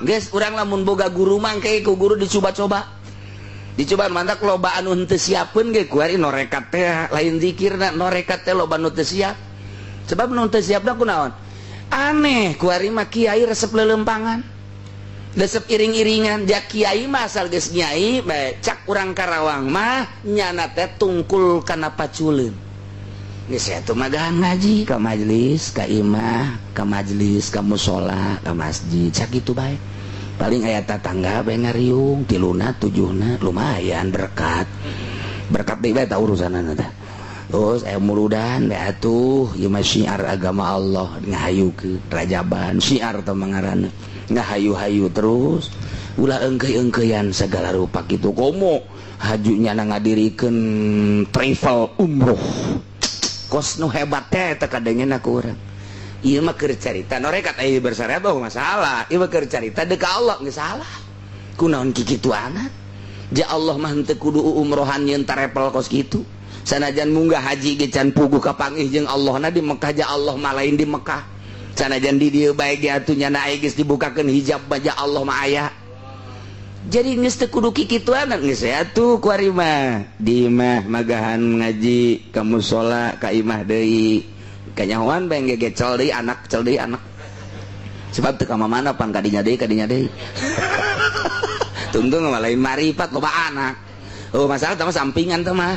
Geus urang lamun boga guru mangke ku guru dicoba-coba, dicoba. Mantak loba anu henteu siapeun ge kuari norekat teh, lain zikirna, norekat teh loba nu teu siap. Sebab nu teu siapna kunaon? Aneh, kuari mah kiai resep lelempangan, resep iring-iringan. Ja kiai mah asal geus nyai bae, cak urang Karawang mah nyana teh tungkul kana paculeun. Geus atuh magahan ngaji ka majelis, ka imah, ka majelis, ka musola, ka masjid, sakitu bae. Paling aya tatangga bae ngariung tiluna tujuhna, lumayan berkat berkat deui bae ta urusanana teh. Terus aya muludan bae atuh, ieu mah syiar agama Allah, ngahayukeun rajaban syiar teh mangaranna, ngahayu-hayu terus, ulah engkeuy-engkeuyan segala rupa kitu. Komo hajunya na ngadirikeun travel umroh kos nu hebat teh, teh kadengena ku urang. Ieu mah keur carita norekat, aya bersyariat oh masalah. Ieu mah keur carita deuk ka Allah, geus salah. Kunaon kikituanana? Ja Allah mah henteu kudu umrohan yeun travel kos kitu. Sanajan munggah haji ge can puguh kapanggih jeung Allah na di Mekah. Ja Allah mah lain di Mekah, sanajan di dieu bae ge atuh nyana aya geus dibukakeun hijab, baja Allah mah aya. Jadi geus teu kudu kikituanan, geus atuh kuari mah di imah magahan ngaji ka musola, ka imah deui, kanyahoan bae ge cel deui anak, cel deui anak, sebab teu ka mana pan kadinya deui, kadinya deui. Tungtung mah lain marifat loba anak. Oh, masalah teh mah sampingan teh mah.